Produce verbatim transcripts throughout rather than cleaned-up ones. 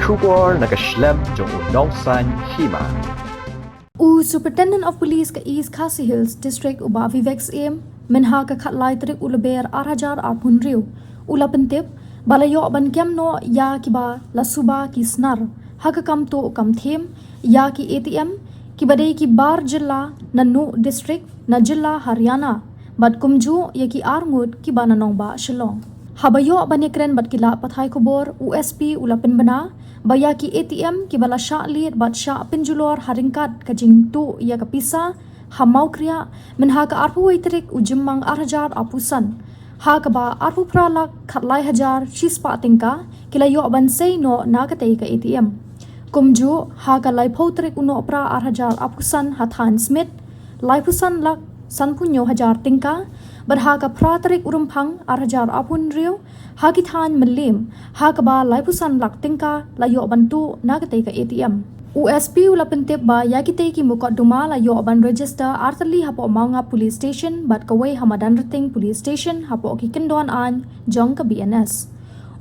Khubor na ka shlem jong u nongsan hima. U Superintendent of Police ka East Khasi Hills District, u Bah Vivek Syiem, mynha ka khatlai tarik u Lber ar hajar arphew hynriew, u la pyntip ba la ïoh ban kem noh ïa kiba la suba ki snar ha ka kam tuh kam thiem ïa ki A T M kiba dei ki bar jylla na Nuh District na jylla Haryana, bad kumjuh ïa ki ar ngut kiba na nongbah Shillong. Haba ïoh ban ïakren bad ki lad pathai khubor, u S P u la pynbna ba ïa ki A T M kiba la shah lied bad shah pynjulor ha ryngkat ka jingtuh ïa ka pisa ha Mawkriah mynha ka arphew wei tarik u Jymmang ar hajar arphew san, ha kaba arphew phra lak khatlai hajar shispah tyngka ki la ïoh ban sei noh na katei ka A T M. Kumjuh, ha ka laiphew tarik u Nohprah ar hajar arphew san ha thaiñ Smit, laiphew san lak sanphew hynñiew hajar tyngka, bad ha ka phra tarik u Rymphang ar hajar arphew hynriew ha ki thaiñ Mylliem, ha kaba laiphew san lak tyngka la ïoh ban tuh na katei ka A T M. U S P u la pyntip ba ïa kitei ki mukotduma la ïoh ban register ar tylli hapoh Mawngap Police Station bad kawei ha Madanrting Police Station hapoh ki kyndon aiñ jong ka B N S.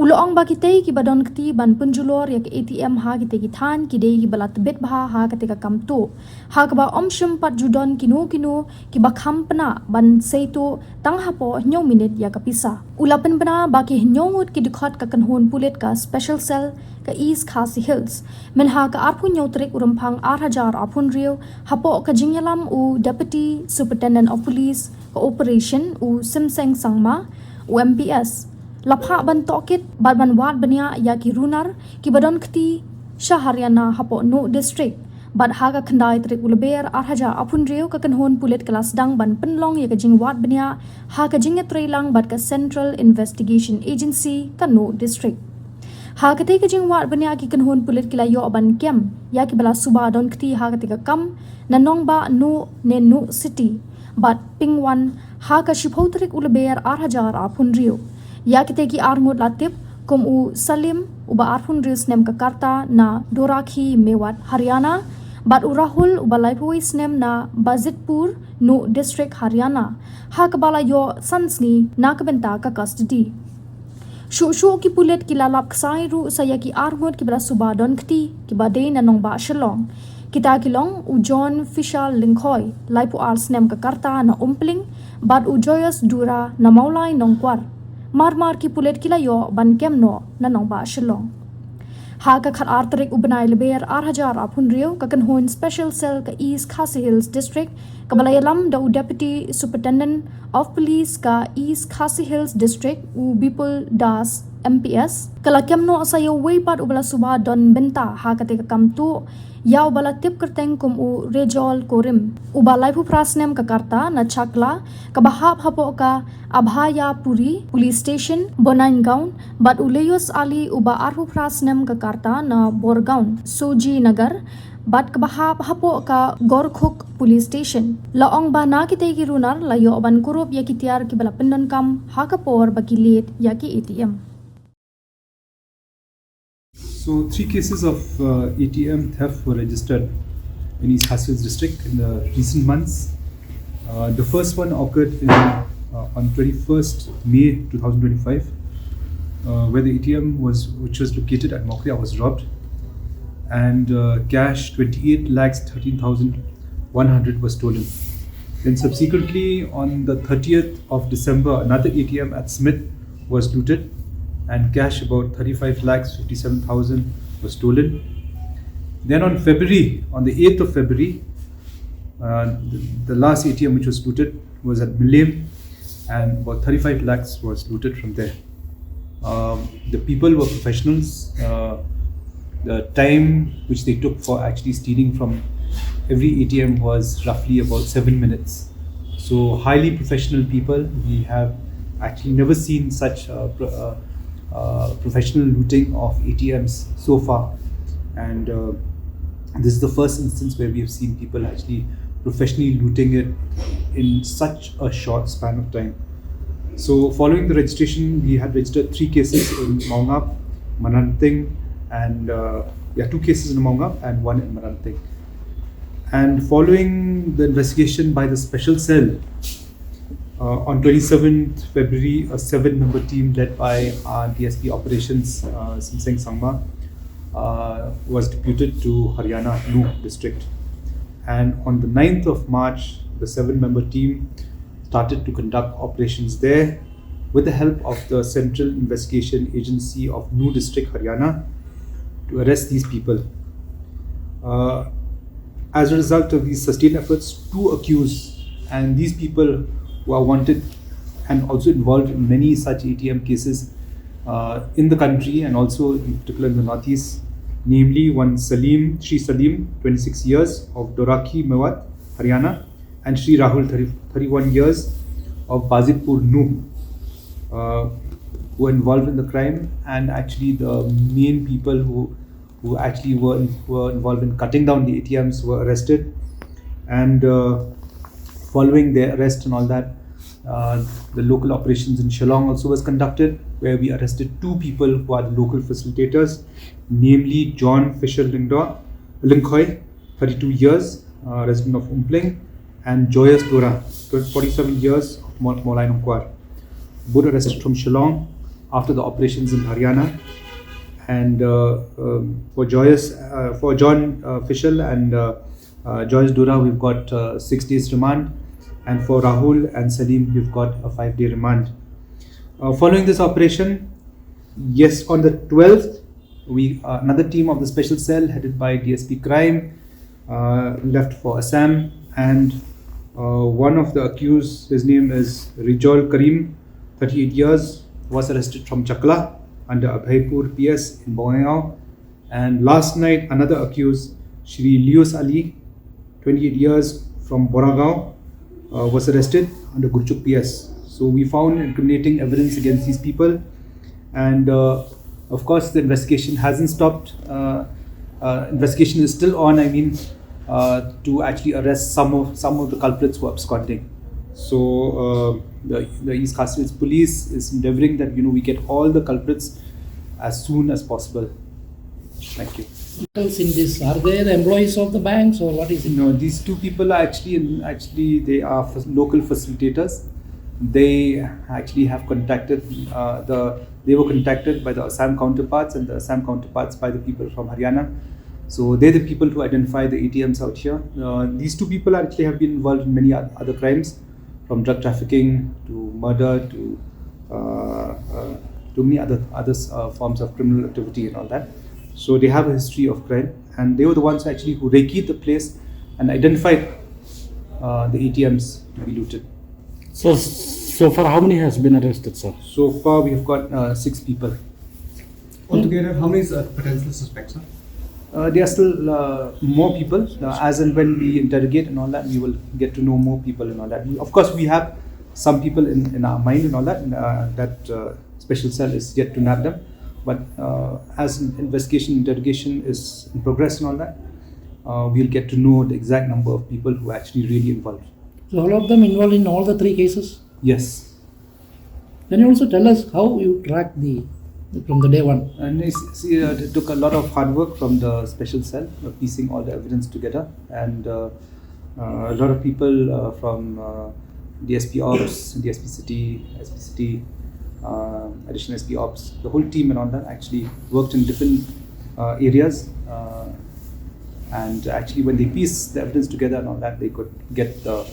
U la ong ba kitei kiba don kti ban pynjulor ïa ka A T M ha kitei ki thaiñ ki dei kiba la tbit bha ha katei ka kam tuh, ha kaba ym shym pat ju don kino kino kiba kham pynah ban sei tuh tang hapoh hynñiew minit ïa ka pisa. U la pynbna ba ki hynñiew ngut ki dkhot ka kynhun pulit ka Special Cell ka East Khasi Hills mynha ka arphew hynñiew tarik u Rymphang ar hajar arphew hynriew, hapoh ka jingïalam u Deputy Superintendent of Police ka Operation, u Simseng Sangma, u M P S, la phah ban tohkit bad ban wad bniah ïa ki runar kiba don kti sha Haryana hapoh Nuh District. Bad ha ka khyndai tarik u Lber ar hajar arphew hynriew, ka kynhun pulit ka la sdang ban pynlong ïa ka jingwad bniah ha ka jingïatreilang bad ka Central Investigation Agency ka Nuh District. Ha katei ka jingwad bniah, ki kynhun pulit ki la ïoh ban kem ïa kiba la suba don kti ha katei ka kam na nongbah Nuh ne Nuh City bad Pingwan ha ka shiphew tarik u Lber ar hajar arphew hynriew. Ïa kitei ki ar ngut la tip kum u Salim, uba arphew hynriew snem ka rta, na Dorakhi, Mewat, Haryana, bad u Rahul, uba laiphew wei snem, na Bazitpur, Nuh District, Haryana, ha kaba la ïoh san sngi na ka bynta ka custody. Shuh shuh ki pulit ki la lap ksai ruh sa ïa ki ar ngut kiba la suba don kti, kiba dei na nongbah Shillong. Kita ki long u John Fisher Lyngkhoi, laiphew ar snem ka rta, na Umpling, bad u Joyous Dura, na Mawlai Nongkwar. Mar mar ki pulit ki la ïoh ban kem noh na nongbah Shillong. Ha ka khatar tarik u bnai Lber ar hajar arphew hynriew, ka kynhun Special Cell ka East Khasi Hills District, kaba la ïalam da u Deputy Superintendent of Police ka East Khasi Hills District, u Bipul Das, M P S, ka la kem noh sa ïa uwei pat uba la suba don bynta ha katei ka kam tuh, ïa uba la tip kyrteng kum u Rejol Korim, uba laiphew phra snem ka rta, na Chakla, kaba hap hapoh ka Abhayapuri Police Station, Bonaigaon, bad u Leyus Ali, uba arphew phra snem ka rta, na Borgaon, Soji Nagar, bad kaba hap hapoh ka Gorkhuk Police Station. La ong ba na kitei ki runar la ïoh ban kurup ïa ki tiar kiba la pyndonkam ha ka por ba ki leit ïa ki A T M. So, three cases of uh, A T M theft were registered in East Khasi Hills district in the recent months. Uh, the first one occurred in, uh, on twenty-first May two thousand twenty-five, uh, where the A T M was, which was located at Mawkriah, was robbed, and uh, cash twenty-eight lakhs thirteen thousand one hundred was stolen. Then subsequently, on the thirtieth of December, another A T M at Smit was looted, and cash about thirty-five lakhs fifty-seven thousand was stolen. Then on February, on the eighth of February, uh, the, the last A T M which was looted was at Mylliem, and about thirty-five lakhs was looted from there. Um, the people were professionals. Uh, the time which they took for actually stealing from every A T M was roughly about seven minutes. So, highly professional people. We have actually never seen such uh, pro- uh, uh, professional looting of A T Ms so far. And uh, this is the first instance where we have seen people actually professionally looting it in such a short span of time. So, following the registration, we had registered three cases in Mawngap, Madanrting, and uh, yeah, two cases in Mawngap and one in Madanrting. And following the investigation by the special cell, uh, on twenty-seventh February, a seven member team led by our D S P Operations, uh, Simseng Sangma, uh, was deputed to Haryana, Nuh district. And on the ninth of March, the seven member team started to conduct operations there with the help of the Central Investigation Agency of Nuh district, Haryana, to arrest these people. Uh, as a result of these sustained efforts, two accused, and these people who are wanted and also involved in many such A T M cases uh, in the country and also in particular in the Northeast, namely one Salim, Shri Salim, twenty-six years, of Doraki, Mewat, Haryana, and Shri Rahul, thirty, thirty-one years, of Bazitpur, Nuh, uh, who were involved in the crime, and actually the main people who who actually were, were involved in cutting down the A T Ms were arrested. And uh, following their arrest and all that, uh, the local operations in Shillong also was conducted, where we arrested two people who are the local facilitators, namely John Fisher Lingdo, Lingkhoi, thirty-two years, uh, resident of Umpling, and Joyous Dora, forty-seven years, of Mawlai Nongkwar. Both arrested from Shillong after the operations in Haryana. And uh, um, for Joyous, uh, for John uh, Fishel and uh, uh, Joyous Dora, we've got uh, six days remand. And for Rahul and Salim, we've got a five day remand. Uh, following this operation, yes, on the twelfth, we uh, another team of the special cell headed by D S P Crime uh, left for Assam, and uh, one of the accused, his name is Rijol Karim, thirty-eight years, was arrested from Chakla under Abhaipur P S in Bongaigaon. And last night, another accused, Shri Lius Ali, twenty-eight years, from Boragaon, uh, was arrested under Gurchuk P S. So we found incriminating evidence against these people, and uh, of course, the investigation hasn't stopped. Uh, uh, investigation is still on. I mean, uh, to actually arrest some of some of the culprits who are absconding. So uh, the, the East Khasi Hills Police is endeavoring that, you know, we get all the culprits as soon as possible. Thank you. Else in this, are they the employees of the banks or what is it? No, these two people are actually in, actually they are fac- local facilitators. They actually have contacted uh, the they were contacted by the Assam counterparts and the Assam counterparts by the people from Haryana. So they're the people who identify the A T Ms out here. Uh, these two people actually have been involved in many oth- other crimes, from drug trafficking to murder to uh, uh, to many other other uh, forms of criminal activity and all that. So they have a history of crime, and they were the ones actually who recce'd the place and identified uh, the A T Ms to be looted. So, so far, how many has been arrested, sir? So far, we have got uh, six people. Altogether, how many uh, potential suspects, sir? Uh, there are still uh, more people. Uh, as and when we interrogate and all that, we will get to know more people and all that. We, of course, we have some people in, in our mind and all that, and, uh, that uh, special cell is yet to nab them. But uh, as in- investigation, interrogation is in progress and all that, uh, we'll get to know the exact number of people who are actually really involved. So all of them involved in all the three cases? Yes. Can you also tell us how you tracked the from the day one? And it's, see, uh, it took a lot of hard work from the special cell, uh, piecing all the evidence together, and uh, uh, a lot of people uh, from uh, D S P Ops, D S P City, S P City, uh, Additional S P Ops, the whole team and all that actually worked in different uh, areas. Uh, and actually, when they pieced the evidence together and all that, they could get the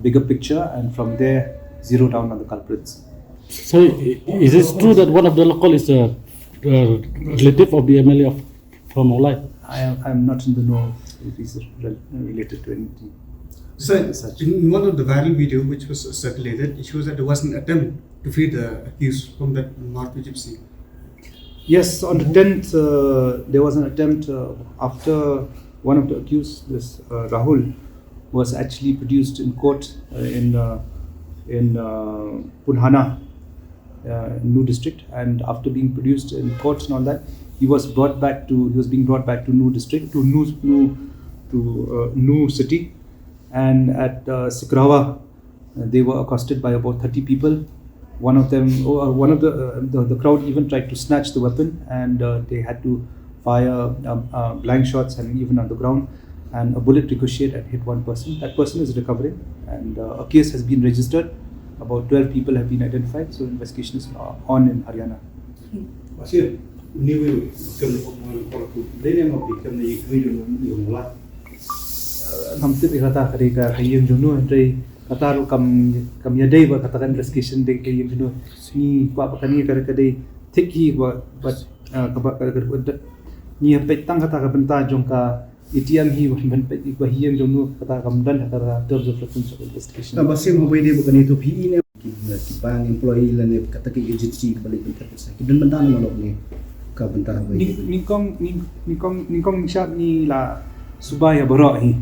bigger picture and from there zero down on the culprits. So, i- is it true that one of the local is a uh, relative of the M L A of, from Mawlai? I am I'm not in the know if he's rel- related to anything. Sir, Such. In one of the viral video which was circulated, it shows that there was an attempt to free the accused from that Martu Gypsy. Yes, on the tenth, uh, there was an attempt uh, after one of the accused, this uh, Rahul, was actually produced in court uh, in uh, in uh, Punhana, uh, Nuh district, and after being produced in court and all that, he was brought back to he was being brought back to Nuh district to Nuh Nuh to uh, Nuh city, and at uh, Sikrawa, uh, they were accosted by about thirty people. One of them, oh, uh, one of the, uh, the the crowd even tried to snatch the weapon, and uh, they had to fire um, uh, blank shots and even on the ground. And a bullet ricocheted and hit one person. That person is recovering, and uh, a case has been registered. About twelve people have been identified, so investigation is uh, on in Haryana. Sir, Niwi kem ko mo ko ku dei ne mo ki kem ne yik wi jong ni yong la. Ngam tip ïa kata ka dei ka ïing jong no, hynrei kata ruh kam, kam ïadei bad kata ka investigation dei ka ïing jong no. Ngi kwah ba kane ka dei ka dei thik hi ba, ba, ah, ka ba, ka, ka, ka, ngi ïa peit tang kata ka bynta jong ka A T M hi ban, ban peit ïa ka ïing jong no, kata kam don ha ka terms of reference of investigation. Ka ba sim ha ba ïadei bad kane to phi ne ki, ki bank employee lane kata ki agency kaba leh pynthep pisa ki don bynta na mano ne ka bynta ba. Nyngkong, nyng-, nyngkong, nyngkong ngi shad ngi la suba ïa baroh hi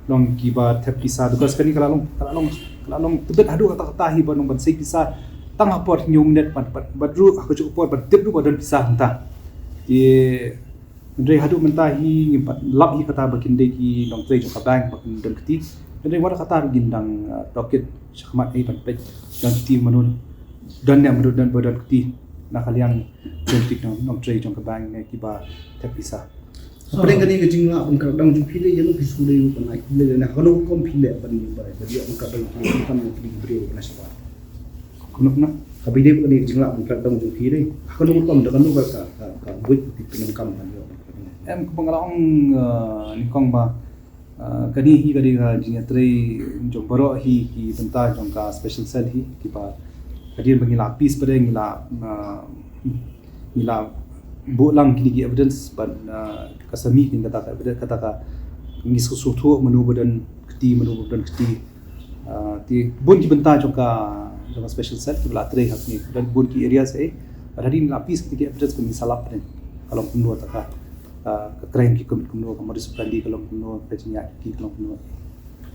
long kiba thep pisa, because kane ka la long, ka la long, ka la long tbit haduh katta katta hi ba long ban sei pisa tang ha por hynñiew minit bad, bad, bad ruh ha kajuh ka por bad tip ruh ba don pisa hangta. Te hynrei haduh mynta hi ngim pat lap hi kata ba kin dei ki nongtrei jong ka bank ba kin don kti. Hynrei wat kata ruh ngin dang, ah, tohkit shakhmat hi ban peit don kti mano, don ne mano don ba don kti na ka liang jong kti nong, nongtrei jong ka bank ne kiba thep pisa. Pdeng kane ka jinglah ban kyrdan jong phi lei ïa no phi shu lei ban ai phi lei na kano ka rukom phi leh ban ïa ba ban ïa ban kyrdan jong phi ban ïa phi briew na shabar. Kano kano ka bidei ba kane ka jinglah ban kyrdan jong phi lei kano ka rukom da kano ka, ka, ka buit phi pyndonkam ban ïa. Em, kaba nga la ong, eh, nyngkong ba, eh, kane hi ka dei ka jingïatrei jong baroh hi ki bynta jong ka special cell hi kiba ka dei ba ngi la pis pdeng ngi la, eh, ngi la buh lang kine ki evidence ban, ah, ka sami kin kata ka evidence kata ka ngi sngewthuh mano ba don kti mano ba don kti. Ah, te bun ki bynta jong ka, jong ka special cell kiba la trei ha kine don bun ki areas eh. Bad hadien la pis kine ki evidence ba ngi sa lap pdeng ka long kumno ta ka, ah, ka crime ki commit kumno, ka modus operandi ka long kumno, ka jingïaid ki ka long kumno.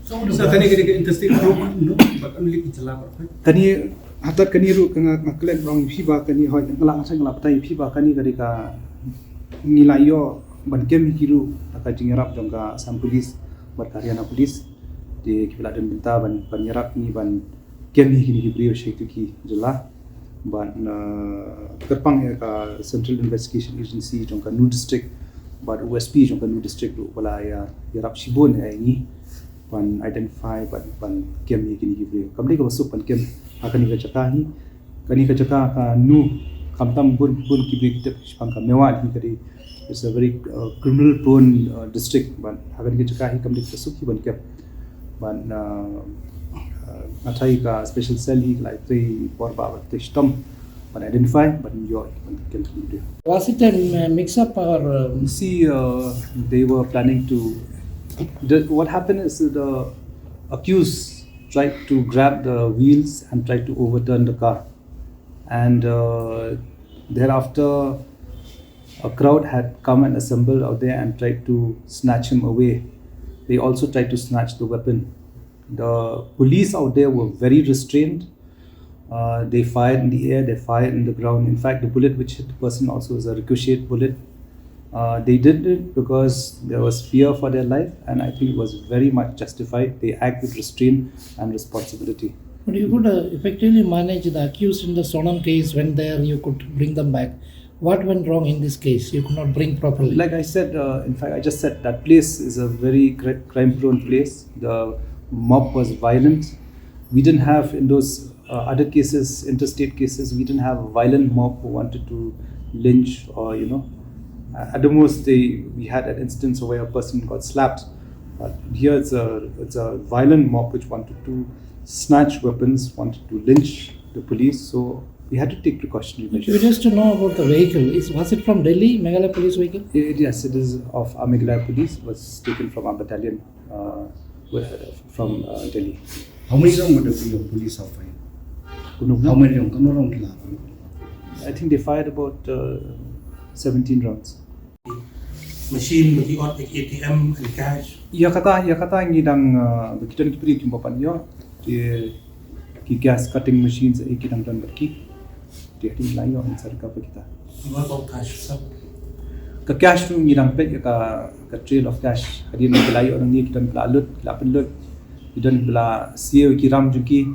So, kane ka dei ka interstate road, no? But only ki jylla, right? Kane, hatat kane ruh ka nga, nga klet rong ïa phi ba kane hoi, nga la, nga la batai ïa phi ba kane ka dei ka ngi la ïoh ban kem ïa ki ruh da ka jingïarap jong ka Assam Police bad ka Haryana Police. Te ki la don bynta ban, ban ïarap ngi ban kem ïa kine ki briew sha kito ki jylla. Bad, uh, kyrpang ïa ka Central Investigation Agency jong kano district bad U S P jong kano district ruh ba la ïa, ïarap shibun ïa ngi ban identify bad ban kem ïa kine ki briew. Kam dei kaba suk ban kem ha kane ka jaka hi. Kane ka jaka kano, khamtam bun, bun ki briew ki tip shaphang ka Mewat hi ka dei. It's a very, uh, criminal prone, uh, district, bad ha kane ka jaka hi kam dei kaba suk hi ban kem. Bad, uh, uh, nga tharai ka special cell hi ka la trei por ba, ba trei shitom ban identify ban ïoh ban kem ki briew. Was it a, uh, mix up or, um, see, uh, they were planning to, the, what happened is the accused tried to grab the wheels and tried to overturn the car. And, uh, thereafter, a crowd had come and assembled out there and tried to snatch him away. They also tried to snatch the weapon. The police out there were very restrained. Uh, they fired in the air, they fired in the ground. In fact, the bullet which hit the person also was a ricocheted bullet. Uh, they did it because there was fear for their life, and I think it was very much justified. They act with restraint and responsibility. But you could, uh, effectively manage the accused in the Sonam case when there you could bring them back. What went wrong in this case? You could not bring properly. Like I said, uh, in fact, I just said that place is a very cri-, crime-prone place. The mob was violent. We didn't have in those, uh, other cases, interstate cases, we didn't have a violent mob who wanted to lynch or, you know, uh, at the most they, we had an instance where a person got slapped. But here it's a, it's a violent mob which wanted to snatch weapons, wanted to lynch the police. So we had to take precautionary measures. Curious to know about the vehicle. Is, was it from Delhi, Meghalaya Police vehicle? It, yes, it is of our Meghalaya Police. Was taken from our battalion, uh, with, from, uh, Delhi. How many rounds did the police have fired? How many rounds? How many rounds? I think they fired about, uh, seventeen rounds. Machine, ba ki ot, A T M and cash. Ïa kata, ïa kata ngi dang, uh, ba ki don ki briew kim pat ïoh. Ki, ki gas cutting machines, eh, ki dang don bad ki. Te hadien la ïoh ngi sa recover kita. What about cash, sir? Ka cash ruh ngi dang peit ïa ka, ka trail of cash. Hadien ki la ïoh nang ngi ki don ba la lut, ki la pynlut. Ki don ba la siew ki ram jong ki.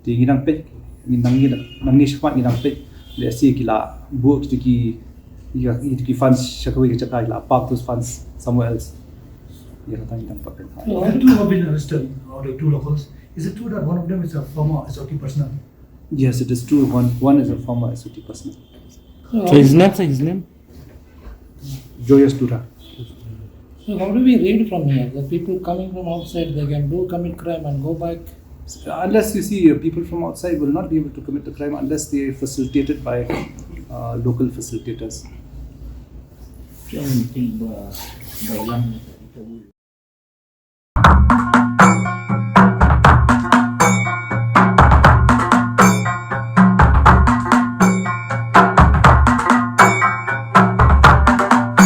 Te ngi dang peit, ngi dang ngi dang, ngi shakhmat ngi dang peit. Lehse ki la buh kito ki, ïa, kito ki funds sha kawei ka jaka, ki la park those funds somewhere else. Ïa kata ngi dang peit. Well, the two have been arrested, or the two locals. Is it true that one of them is a former S O T personnel? Yes, it is true. One, one is a former S O T personnel. So his name, sir, his name? Joyous Dura. So how do we read from here? The people coming from outside, they can do commit crime and go back. Unless you see, uh, people from outside will not be able to commit the crime unless they are facilitated by uh, local facilitators.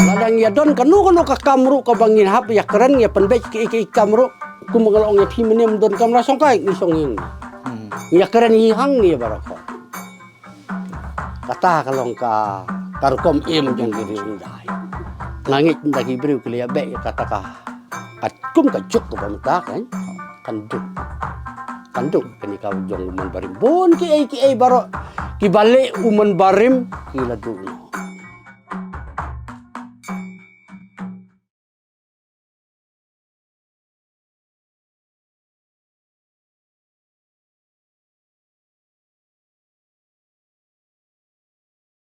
Lada ngi ïa don kano kano ka kam ruh kaba ngin hap ïa kren ïa pynbeit ki ki kam ruh, kum ba nga la ong ïa phi mynne, don kam ra shong kai ngi shong ïa ngi. Ngi ïa kren hi hang ngi ïa baroh. Kata ka long ka ka rukom im jong ki riewdai. Nga ngeit nda ki briew ki la ïa beh ïa kata ka ka kum ka juk kaba mynta kan kan duk kan duk kane ka jong u Mon Barim. Bun ki ei ki ei baroh kiba leh u Mon Barim ki la duk.